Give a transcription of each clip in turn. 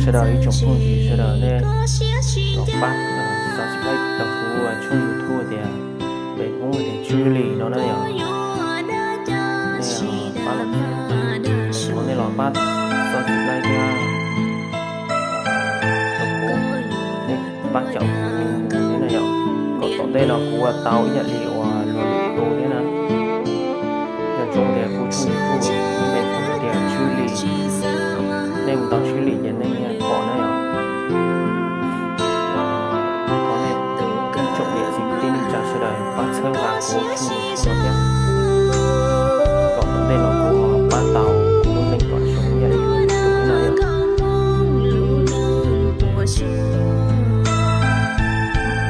Sawv daws ib tsoom phooj ywg sawv daws nej los pab subscribe rau kuv tshooj YouTube tias Npe Hmoob tias Tswv Lis no na yom. Nej pab los, thov nej los pab subscribe thiab rau kuv, nej pab caum kuv thiab na yom, kom tom ntej no kuv ua tau ib yam li uas luag lwm tus thiab na. Nco ntsoov tias kuv tshooj YouTube Npe Hmoob tias Tswv Lis, nej mus ntaus Tswv Lis ces nej pom na yom. Thov nej ib tsoom niam txiv kwv tij neej tsa sawv daws pab txhawb nqa kuv tshooj YouTube no thiab, kom tom ntej no kuv pab tau kuv lub neej kom zoo ib yam li luag lwm tus thiab na yom.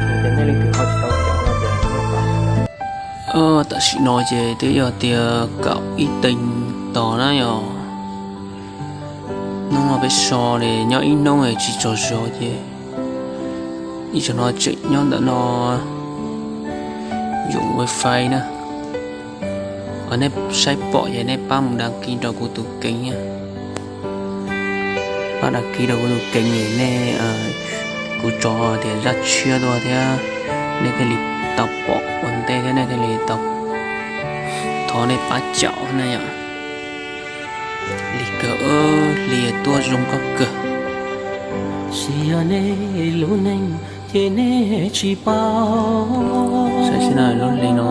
Yog tias nej leej twg ho tsis tau caum no ces nej pab. Tam sim no ces twb yog tias kaum ib teev tos na yom. Hnub no peb so li nyob ib hnub tsis tsaug zog ces ib zaug no tseem nyob ntawm no yuav wifi na. Qhov nej saib pom ces nej pab mus đăng ký rau kuv tus kênh na. Pab đăng ký rau kuv tus kênh es nej, kuv tso tias zaj tshiab tuaj thiab nej thiaj li tau pom ua ntej thiab nej thiaj li tau, thov nej pab caum na yom. Lig kawg, hli tuaj zoo nkauj kawg. Tsis yog nej lub neej ces nej tsis paub. Saib xwb na, lub hli no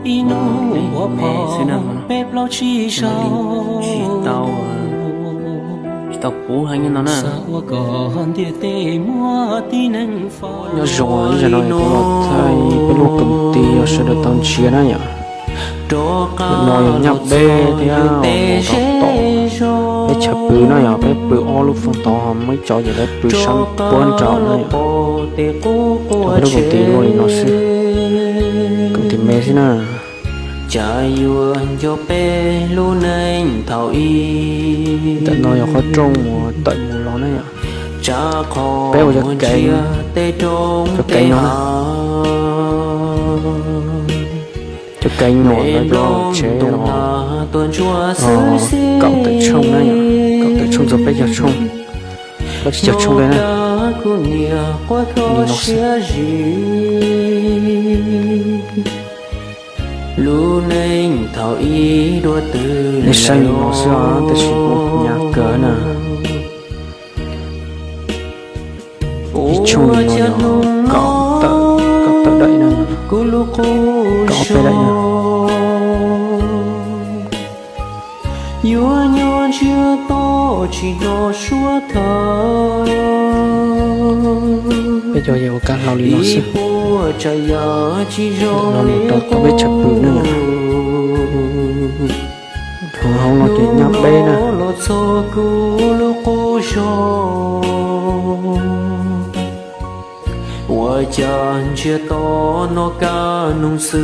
ib hnub npuav phom peb plaub tsib zaug, tsis tau, tsis tau puv heev no na. Xav ua kom ntiaj teb muaj tib neeg faus. Nyob zoo, ib zaug no kuv los thaij peb lub koom tis uas sawv daws tau ntsia na yom. Ntawm no yog nyab peb thiab mus rau tom peb chaw pw na yom, peb pw ob lub foob tod, muaj ib co ces peb pw sab puab nraud na yom. Peb lub koom tis luaj li no xwb, koom tis me xwb na. Cas yuav nco peb lub neej thaum ub. Ntawm no yog qhov rooj uas tawm mus los na yom. Peb ua cov kev, cov kev no na. Cov kev no lawv cov tsev los kaum tawm tshooj na yom, kaum tawm tshooj txog peb caug tshooj, plaub tsib caug tshooj li na. Li no xwb. Nej saib li no xwb os, tab sis kuj hnyav kawg na. Ib tshooj li no yog kaum tawm, kaum tawm daim na, kaum ob peb daim na. Peb cov yog ua kab hlau li no xwb. Ntawm no mus rau tom peb chaw pw na. Hauv no ces nyab peb na. Ua cas ntsiag to no kaj noog xwb.